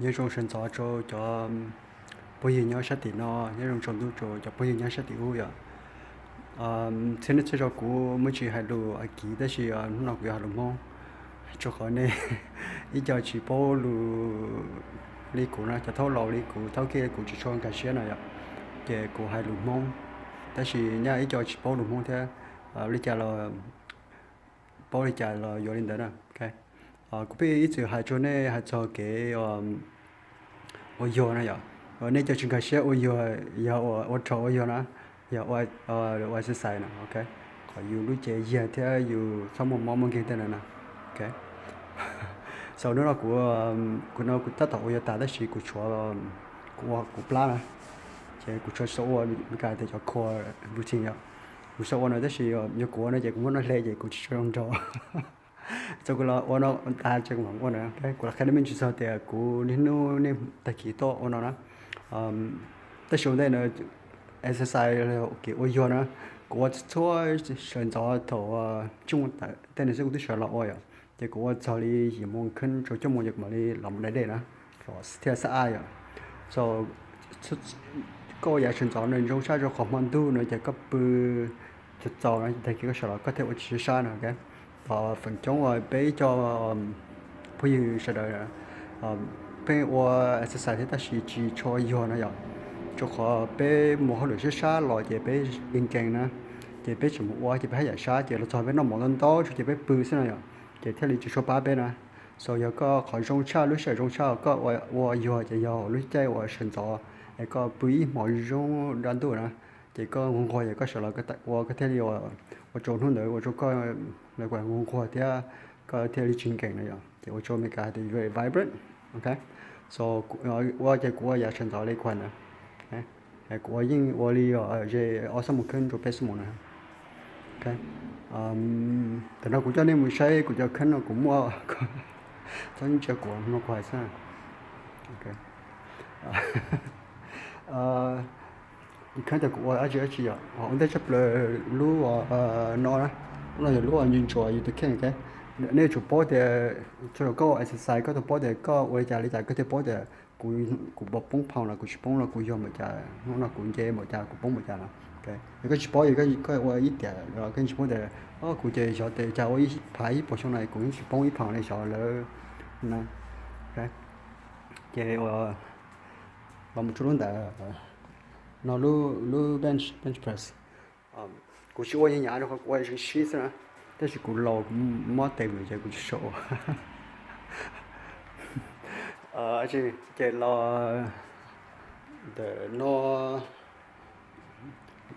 Nyob zoo sawv ntxov rau cov phooj ywg nyob sab tim no, nyob zoo tsaus ntuj rau cov phooj ywg nyob sab tim ub yom. Txhia nej txhia zaus kuv muaj tsis hais lus Akiv tab sis hnub no kuv yuav hais lus Hmoob, rau qhov nej ib co tsis paub lus li kuv no, cov thaub laus li kuv, thaub kiag kuv tsis tshua nkag siab no yom, ces kuv hais lus Hmoob. Tab sis nyaj ib co tsis paub lus Hmoob thiab, li cas los paub li cas los yuav li ntawd na. Kuv pheej ib txwm hais rau nej hais txog kev ua yuag na yom. Nej cov tsis nkag siab ua yuag yog ua rog ua yuag na, yog ua exercise na, ok. Qhov yus lub cev yiag thiab yus txhob muaj mob muaj nkeeg tej na na, ok. So hnub no kuv, kuv no kuv tab tom ua yuag tas tab sis kuv tshuav, kuv ua kuv plab na, ces kuv tshuav xav ua Meskas tias cov core routine yom. Kuv xav ua no tab sis yog kuv ua no ces kuv muab no hle ces kuv tsis tshua zoo nraug. Txog kuv los ua no tas ces kuv mam ua na. Kuv los qhia nej me ntsis txog tias kuv niaj hnub niaj tag kis tuaj ua no na. Tab sis ua ntej no exercise kev ua yuag na, kuv ua txhua sawv ntxov thaum tsooj tawm tej no xwb kuv twb sawv los ua yom. Ces kuv ua txog li yim moo kheeb rau cuaj moo ces kuv mam li los mus da dej na, thiaj xab ab yom. So koj ua yav sawv ntxov no zoo tshaj rau qhov hmo ntuj no ces koj pw txaus txaus no tag kis koj sawv los koj thiaj ua tsis sab sab no. Tos feem coob uas peb ib co phooj ywg sawv daws pheej ua exercise thiab tab sis tsis tshua yuag no yom, rau qhov peb mus hauj lwm sab sab los ces peb nkees nkees na, ces peb tseem mus ua ces peb haj yam sab ces los txog peb noj mov ntau ntau ces peb pw xwb no yom, ces thiaj li tsis tshua pab peb na. So yog koj qhov zoo tshaj lub sij hawm zoo tshaj koj ua yuag ces yog lub caij uas sawv ntxov es koj pw ib hmos zoo dab ntuj na, ces koj nquag nquag ces koj sawv los ua koj thiaj li ua rau hnub ntawd ua rau koj lawv kuj nquag nquag thiab koj thiaj li tsis nkees no yom. Ces ua rau Meskas hais tias very vibrant, ok. So ua ces kuv ua yav sawv ntxov li kuv hais ntawd, kuv ua yeej ua li ze ob xuab moos kheeb rau peb xuab moos na. Tam no kuv coj nej mus saib kuv cov kheeb no kuv muaj, txhob ntsia kuv no kuv hais xwb. Kheeb tias kuv ua dab tsi dab tsi yom, ua ntej tshaj plaws lub no na, lub no yog lub ntsuas ntsuas yus tus kheej, ok. Nej yuav tsum paub tias txhua zaus koj ua exercise koj tau paub tias koj ua li cas li cas koj thiaj paub tias kuv, kuv puas poob phau no, kuv tsis poob no kuv yuag npaum cas, hnub no kuv nce npaum cas, kuv poob npaum cas no. Yog koj tsis paub, yog koj ua ib tiam los koj tsis paub tias, o, kuv ces xyov tes cas ua ib phav ib puas xyoo no kuv yeej tsis poob ib phau li xyov lawm na. Ces los mus rau lub ntawd no, lub bench, bench press. Kuv tsis ua hnyav hnyav rau qhov kuv ua zeeg sib xwb na, tab sis kuv laus kuv mob tes lawm ces kuv tsis tshua ua. Ces los ntawm no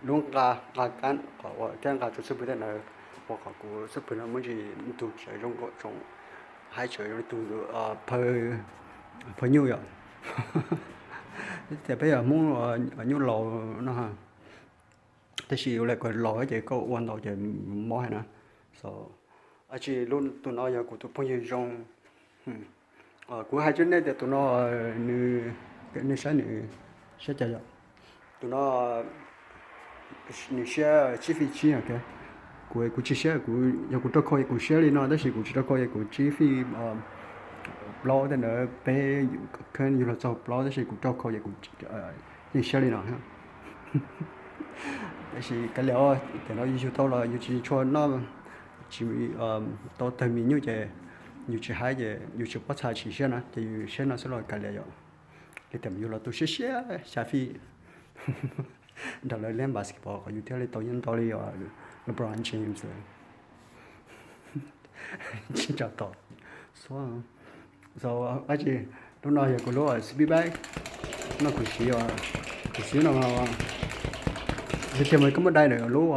lub nqa, nqa kab, qhov uas kab nqa rau xub pwg tej ntawd, ua qhov kuv xub pwg no muaj ntsis ntug tsawv zoo nkauj zoo, haib tsawv zoo li tus phaw nyuj yom. Tias peb yog Hmoob nyuj laus no, tab sis ua li koj laus ces koj ua ntau ces mob heev na. So, tab sis tus no yog kuv tus phooj ywg zoo. Kuv hais rau nej tias tus no, nws, nej saib nws siab cas yom. Tus no nws siab tsib feet tsib, ok. Kuv, kuv tsis siab, kuv yog kuv rau khau ces kuv siab li no, tab sis kuv tsis rau khau ces kuv tsib feet plaub tej ntawd, peb kheej yug los txog plaub, tab sis kuv rau khau ces kuv yeej siab li no. Tab sis kav liam, tiam no yus yug tau los yus tsis tshua noj, tsis tau tawg me nyuam ces yus tsis haib ces yus tsis paub txha tsis siab na, ces yus siab no xwb los kav liam yom. Li tias yus los tu siab siab xya feet nrog lawv leej basketball qhov yus thiaj li tau yeej ntau li LeBron James lawm. Tsis tso tom xua. So, dab tsi, lub no yog kuv lub sleeping bag. No kuv siv, kuv siv no, tiag tiag mas koj muab dai ntawm lub,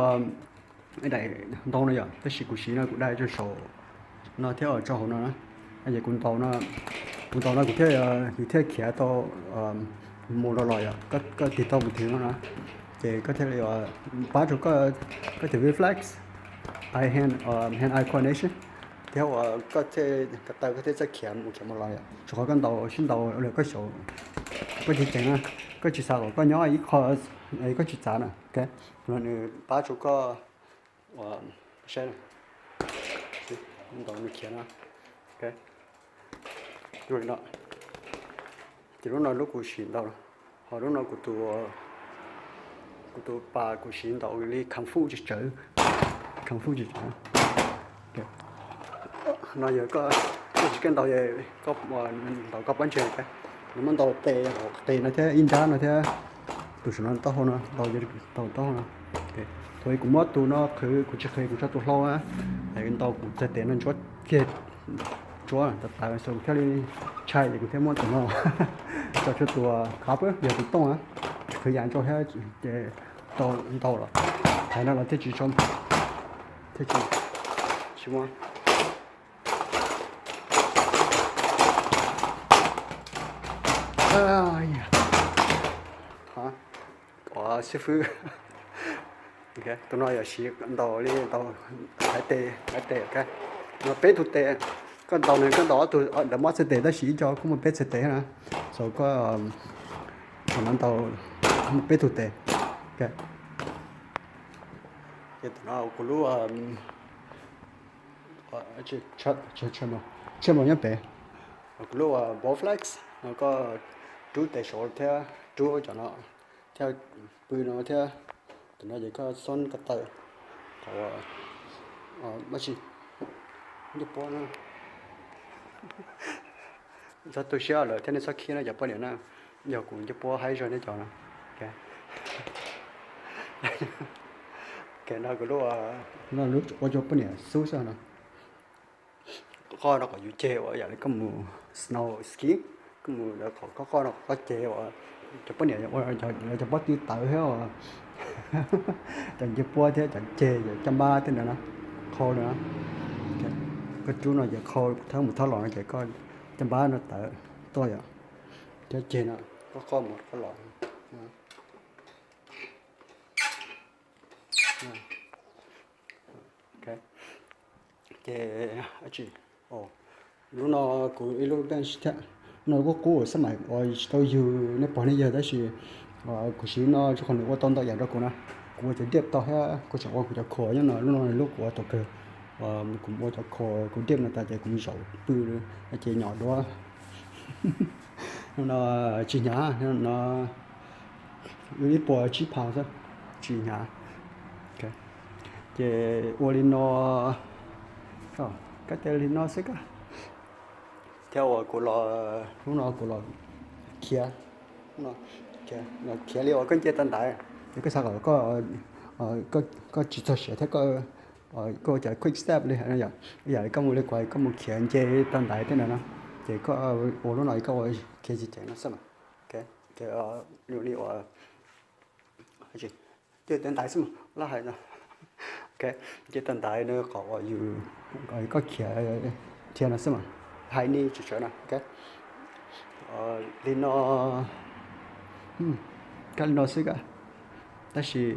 dai ntau no yom, tab sis kuv siv no kuv dai rau saum no thiab rau hauv no na. Es kuv ntaus no, kuv ntaus no kuv thiaj, yus thiaj khiav tau mus los los yom, koj tig tau mus tig no na, ces koj thiaj li pab rau koj tus reflex, eye hand, hand eye coordination, thiab uas koj thiaj ko taw koj thiaj txawj khiav mus khiav mus los yom, rau qhov koj ntaus sib ntaus lawm koj xyaum, koj ceev ceev na, koj tsis xav kom koj nyob ib qho, koj tsis txav na, ok. Nws pab rau koj, saib, ntaus nws khiav no, ok. Li no, Ces lub no lub kuv siv ntau, ho lub no kuv tus, kuv tus pas kuv siv ntau li khamv fuj tsis tsawv, khamv fuj tsis tsawv. No yog koj tsis kawj ntau, koj ntaus koj pob ntseg, nws muab ntaus tes, qe no thiab ib nrab no thiab, tus saum no taub hau no ntaus, ntaus taub hau no. Thaum kuv muab tus no qhwv, kuv tsis qhwv kuv tso tus hlau na, ntaus kuv txhais tes no ntsuab kiag, ntsuab tas tas xwb kuv thiaj li tshai ces kuv thiaj muab tus no tso tsua tus khab, yog tus tooj na, qhwv yam ntso thiab ces tau ntau los, thaiv no los thiaj tsis tso, thiaj tsis, tsis muaj. Xib fwb, tus no yog siv ntaus li ntaus haiv tes, haiv tes, no peb tug tes, koj ntaus nws koj ntaus ob tug ntawd muab txhais tes tab sis ib co kuj muaj peb txhais tes na, so koj no ntaus muaj peb tug tes. Ces tus no kuv lub, tshiab nplaum nyob pem, kuv lub Bowflex no koj rub tes saud thiab rub cov no thiab pw no thiab, tus no ces koj xoob ko taw, qhov, mab tsi, ncej puab no. Txhob tu siab lawm thiab nej txhob khib no cov poj niam na, yog kuv ncej puab haib zog nej cov no. Ces no kuv lub, no lub ua rau poj niam xub xwb no. Qoj no kom yus ceg ua yam li koj mus snow ski, koj mus qhov qoj qoj no kom koj ceg ua, cov poj niam ua lawv cov pob tw tawv thiab ua, cov ncej puab thiab cov ceg cov caj npab tej ntawd na, qhau na. Koj rub no ces qhau thawb mus thawb los no ces koj caj npab no tawv tuaj yom, thiab ceg no koj qoj mus qoj los. Ces tsis, lub no kuv ib lub bench thiab, no kuj qub xab maim uas tsis tau yug nej pom nej yawg tab sis kuv siv no rau qhov nws ua tau ntau yam rau kuv na. Kuv ua cov diaj tau thiab kuv tseem ua kuv cov khuam nyob no, lub no lub kuv ua tau kawg. Kuv ua cov khuam kuv diaj no tas ces kuv zaum pw ces nyom duab. Lub no tsis hnyav no, ib puas tsib pound xwb, tsis hnyav. Ces ua li no, koj cia li no xwb koj. Thiab uas kuv los, hnub no kuv los khiav, khiav li uas koj nce tau ntaiv, koj xav kom koj tsis txog siav thiab koj ua cov quick step li no yom, yam li koj mus li kuv hais koj mus khiav nce tau ntaiv tej ntawd no, ces koj ua lub no koj ua khiav ceev ceev no xwb mas. Li uas nce tau ntaiv xwb mas laj hais no. Nce tau ntaiv no kom uas yus, koj khiav dhia no xwb mas, hais ni tsis tsawv no. Li no, koj li no xwb koj. Tab sis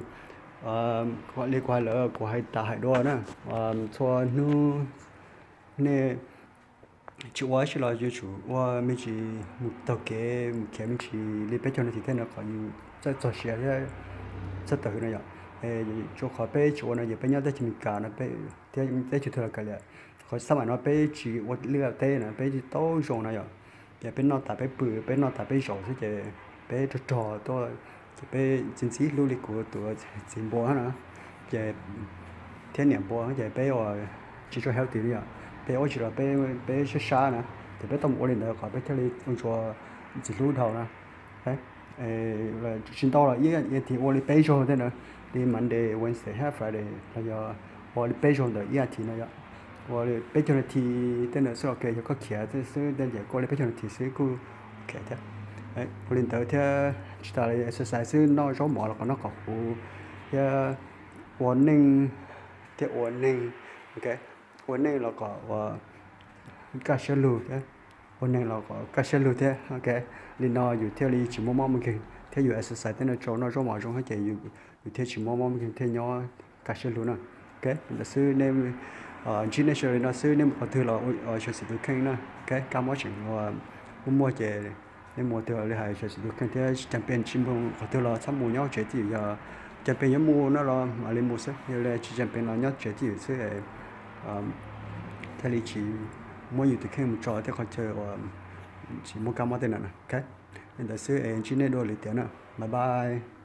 li kuv hais lawm kuv hais tas hais dua na, txhua hnub nej tsis ua dab tsi los yuav tsum ua me ntsis mus taug kev mus khiav me ntsis li peb caug nas this thiab no kom yus txawj txog siav thiab txawj tawm hwv no yom. Rau qhov peb tsis ua no ces peb nyob teb chaws Amelikas no thiab teb chaws twg los kav liam, qhov xab maim no peb tsis ua liaj teb no peb tsis tau zoo no yom. Ces peb noj tas peb pw, peb noj tas peb zaum xwb ces peb rog rog tuaj, ces peb txiv ntxim hlub li kuv tus txiv npua no, ces thiab niam npua ces peb ua tsis tshua healthy li yom. Peb ua tsis los peb sab sab na, ces peb tau mus ua li ntawd kom peb thiaj li ua ntsuag txiv hlub dhau na. Tsis ntau los ib as thiv ua li peb zaug tej na, li Monday, Wednesday thiab Friday los yog ua li peb zaug ntawm ib as thiv no yom. Ua li peb caug nas this tej ntawd xwb los yog koj khiav xwb tej ces koj ua li peb caug nas this xwb kuj khiav thiab. Ua li ntawd thiab tsis tas li exercise xwb, noj zaub mov los kom noj qos huv thiab ua neej, thiab ua neej, ua neej los kom ua kaj siab lug thiab, ua neeg los kom kaj siab lug thiab. Li no yus thiaj li tsis muaj mob muaj nkeeg thiab yus exercise tej no tau noj zaub mov zoo ces yus thiaj tsis muaj mob muaj nkeeg thiaj nyob kaj siab lug na. Li ntawd xwb, ntsib nej sawv daws li no xwb, nej mus qhov twg los xyuam xim tus kheej na. Kab mob tseem muaj muaj ces nej mus qhov twg los li hais xyuam xim tus kheej thiab tsis caag pes tsis mus qhov twg los txhob mus nyob tsev twj ywm, yog caag pes yuav mus no los mam li mus xwb, yog li tsis caag pes los nyob tsev twj ywm xwb thiaj li tsis muab yus tus kheej mus tso tej qhov chaw uas tsis muaj kab mob tej na. Ok, li ntawd xwb es ntsib nej dua lwm tiam na. Bye bye.